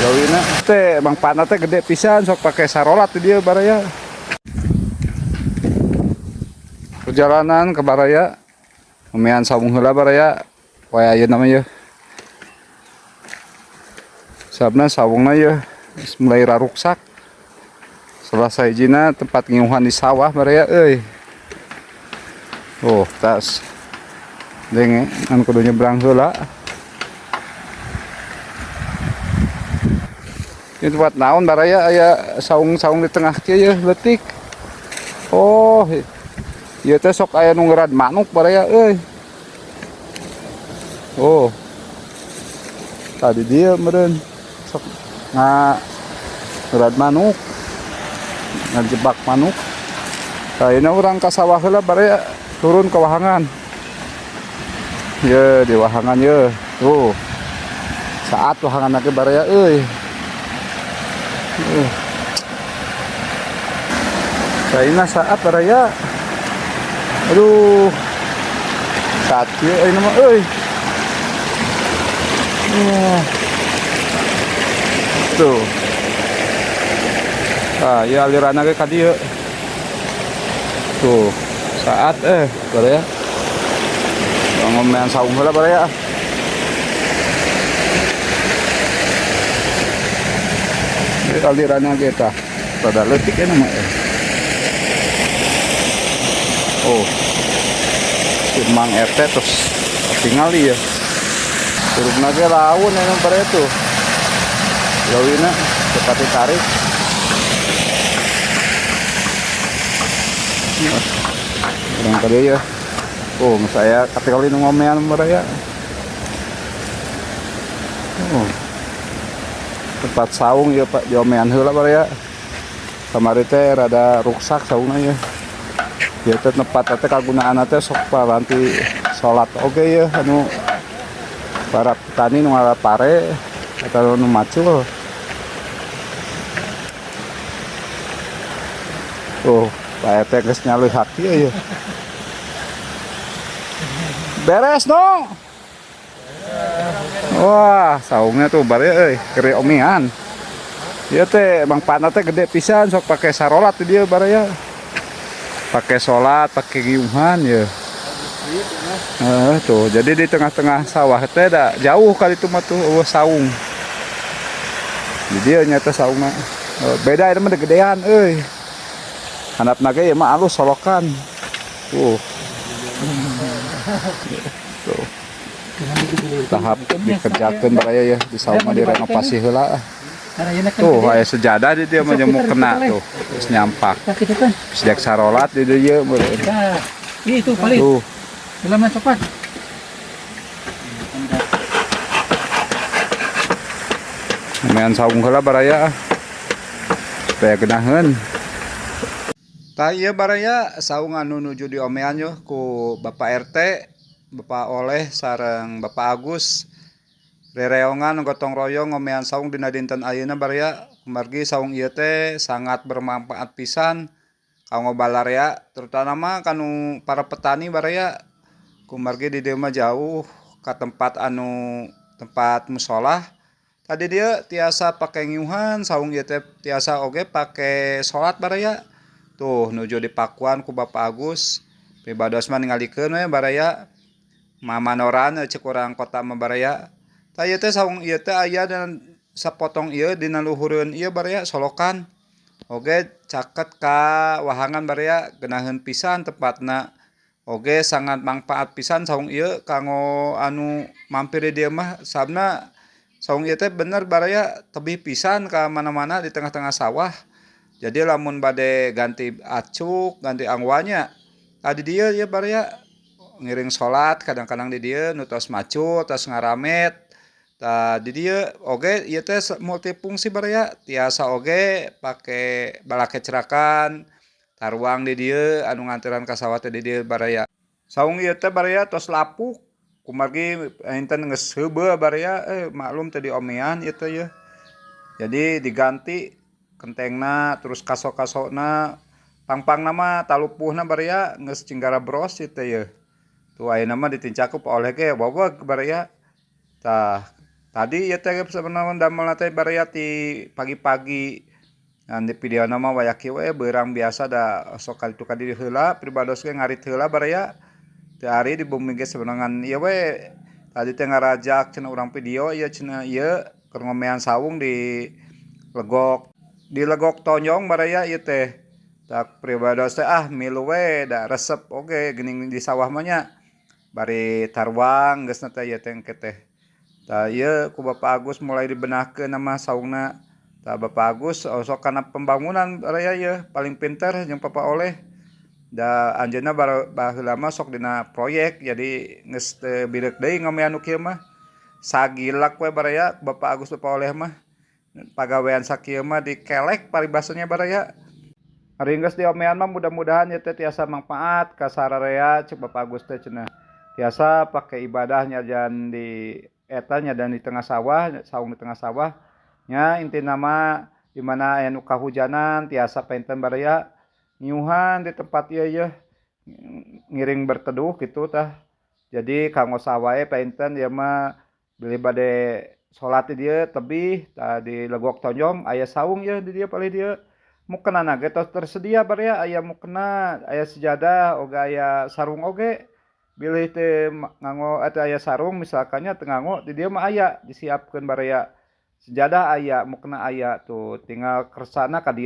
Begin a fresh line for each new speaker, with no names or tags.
Leuwihna teh mangfaatna teh gede pisan sok pake sarolat di dieu baraya. Perjalanan ke baraya lumayan saung heula baraya poe ayeuna mah yeuh. Sababna saungna yeuh geus mulai raruksak. Salah sahijina tempat ngiuhan di sawah baraya euy. Oh, tas. Denge ngan kudu nyebrang heula. Ini tempat naon baraya aya saung-saung di tengah kieu yeuh leutik. Oh, ieu teh sok aya nu ngerad manuk baraya euy. Oh. Tadi dia meureun sok ngerad manuk. Ngajebak manuk. Tah ayeuna urang ka sawah heula baraya turun ke wahangan. Ye di wahangan ye. Tuh. Saat wahangan lagi baraya euy. Ayeuna saat baraya. Aduh. Saat kieu ayeuna mah euy. Tuh. Ah, ieu aliranna ge ka dieu. Tuh, saat baraya. Ngomean saung heula baraya. Ieu aliranna ge tah. Rada leutik ya nama. Oh. Si Mang RT terus tingali ya. Curugna ge laun aya baraya tuh. Leuwihna cepat ditarik. Urang ka dieu ya. Oh, saya kategori nu ngomean baraya. Oh. Tempat saung ya Pak, diomean heula baraya. Kamari teh rada ruksak saungna ya. Ieu teh tempat teh kagunaanna teh sok paranti salat oge ya anu para petani nu ngala pare atau nu macul. Tuh, Pak RT geus nyaleuhak ieu ya. Beres no. Wah, saungnya tuh bare euy, keur omean. Ieu teh mangfaatna teh gede pisan sok pake sarolat di dieu baraya. Pake salat, pake ngiuhan ya. Tuh, jadi di tengah-tengah sawah teh da jauh kali itu mah tuh eueuh saung. Di dieu nya teh saungna. Beda ieu mah gedean euy. Handapna ge ieu mah alus solokan. Tuh. Tuh. Tahap dikerjakeun baraya ya di saung mah direnovasi heula. Tuh aya sejadah di dieu mah mau kena tuh. Geus nyampak. Geus dek sarolat di dieu meureun.
Itu paling.
Tuh.
Dalamnya coklat.
Lumayan saung heula baraya supaya genaheun. Tah ieu baraya saung anu nuju diomean yeuh ku Bapak RT, Bapak Oleh sareng Bapak Agus. Rereongan gotong royong ngomean saung dina dinten ayeuna baraya. Kumargi saung ieu teh sangat bermanfaat pisan kanggo balarea terutama kanu para petani baraya. Kumargi di dieu mah jauh ka tempat anu tempat musola. Tadi dieu tiasa pake ngiuhan saung ieu teh tiasa oge pake salat baraya. Tuh nuju dipakuan ku Bapak Agus. Pribados mah ningalikeun we baraya. Mamanoran ceuk urang kota mah baraya. Tah ieu teh saung ieu teh aya dan sapotong ieu dina luhureun ieu baraya solokan. Oge caket ka wahangan baraya geunaheun pisan tempatna. Oge sangat mangfaat pisan saung ieu kanggo anu mampir di dieu mah sababna saung ieu teh bener baraya tebih pisan ka mana-mana di tengah-tengah sawah. Jadi lamun bade ganti acuk, ganti angwanya tadi dieu ieu baraya ngiring salat kadang-kadang di dieu nu tos macul, tos ngaramet. Tah di dieu oge ieu teh multifungsi baraya tiasa oge pake balakecrakan taruang di dieu anu nganteran ka sawah teh di dieu baraya. Saung ieu teh baraya tos lapuk kumargi enten geus heubeul baraya maklum teh diomean ieu teh yeuh. Jadi diganti kentengna terus kaso-kasona pangpangna mah talupuhna baraya geus cinggara bros ieu teh yeuh. Tuh ayeuna mah ditincak ku Pak Oleh ge waweg baraya. Tah Tadi ieu teh sebenarnya damelna teh, baraya, ti pagi-pagi. Ngan di videona mah wayah kieu we beurang biasa, da sok kaditu ka dieu heula pribados ge ngarit heula, baraya. Teu ari di bumi ge sebenarnya, ngan ieu we tadi teh ngarajak cenah urang video ieu cenah, ieu keur ngomean saung di Legok Tonjong, baraya, ieu teh. Tah, pribados teh ah milu we, da resep oge geuning di sawah mah nya, bari taruang geusna teh ieu teh engke teh. Tah, ieu ku Bapak Agus mulai dibenahkeun mah saungna. Tah, Bapak Agus osok kana pembangunan, baraya, ieu paling pinter jeung Papa Oleh. Da anjeunna baheula mah sok dina proyek, jadi geus teu bireuk deui ngomean nu kieu mah. Sagilak we, baraya, Bapak Agus, Bapak Oleh mah. Pagawean sakieu mah dikelek paribasanya, baraya. Ari geus diomean mah mudah-mudahan ieu teh tiasa mangpaat ka sararea, cek Bapak Agus teh cenah. Tiasa pake ibadahnya jan di eta nya, dan di tengah sawah, saung di tengah sawah nya. Intina mah di mana aya nu kahujanan tiasa panginten, baraya, ngiuhan di tempat ieu yeuh, ngiring berteduh kitu tah. Jadi kanggo saha wae panginten ieu mah, bilih bade salat di dieu tebih. Tah, di Legok Tonjong aya saung yeuh di dieu, palih dieu. Mukenana ge tos tersedia, baraya, aya mukena, aya sejadah oge, aya sarung oge. Bilih teu nganggo atau aya sarung misalkan nya, teu nganggo, di dieu mah aya disiapkeun, baraya. Sejadah aya, mukena aya tuh, tinggal kersana ka dieu.